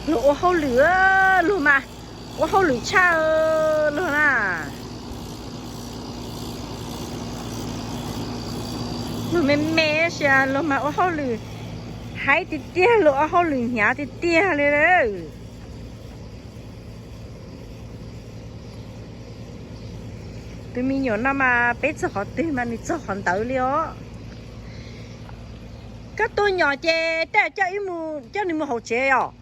Luag ua hauj lwm, luag mas ua hauj lwm tshaj luag na. Luag me me sia luag mas ua hauj lwm, haib tiag tiag, luag ua hauj lwm hnyav tiag tiag li. Tus me nyuam no mas peb txog qhov twg mas nws txog qhov ntawd li os. Koj tus nyom ces tej coj ib mus coj nws mus hauv tsev os.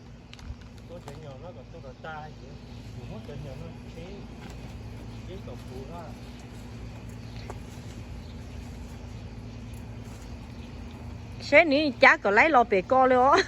Seb nws cab kom laib los pem ko li os.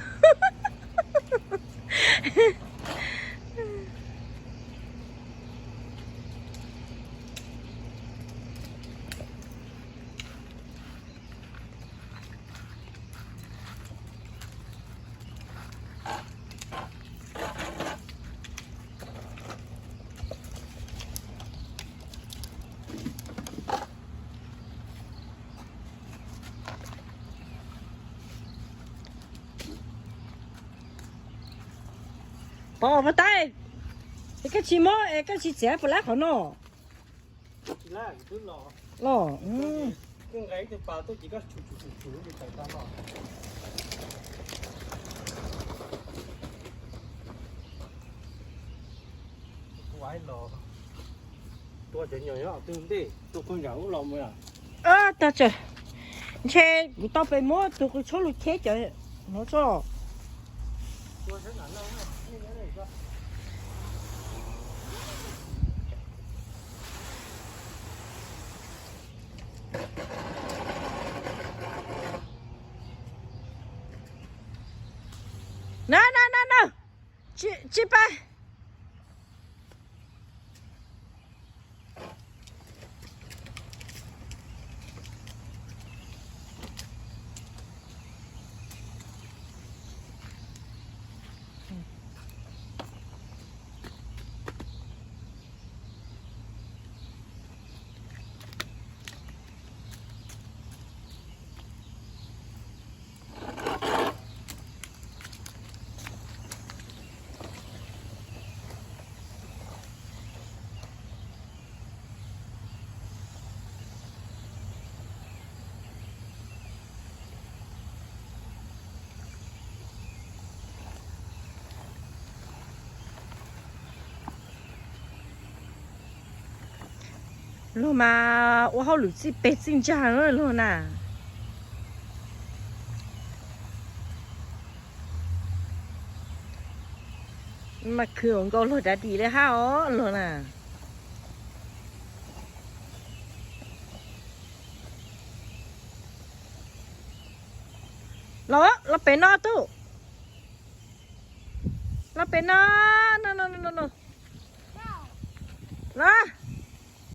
Pov pov tais, es koj tsis muab es koj tsis txiav puas lab qhov no los? Tag tse, ntshe kuv tau pes muab tus qws tshuab lus cheb cov no tso. Na na na na, tsis pas. Luag mas ua hauj lwm txij pes txij ntsag luag na. Mas khwv nkaus luag dav dim li hab os luag na. Los, los pem no tub. Los pem no, no no no no. Los.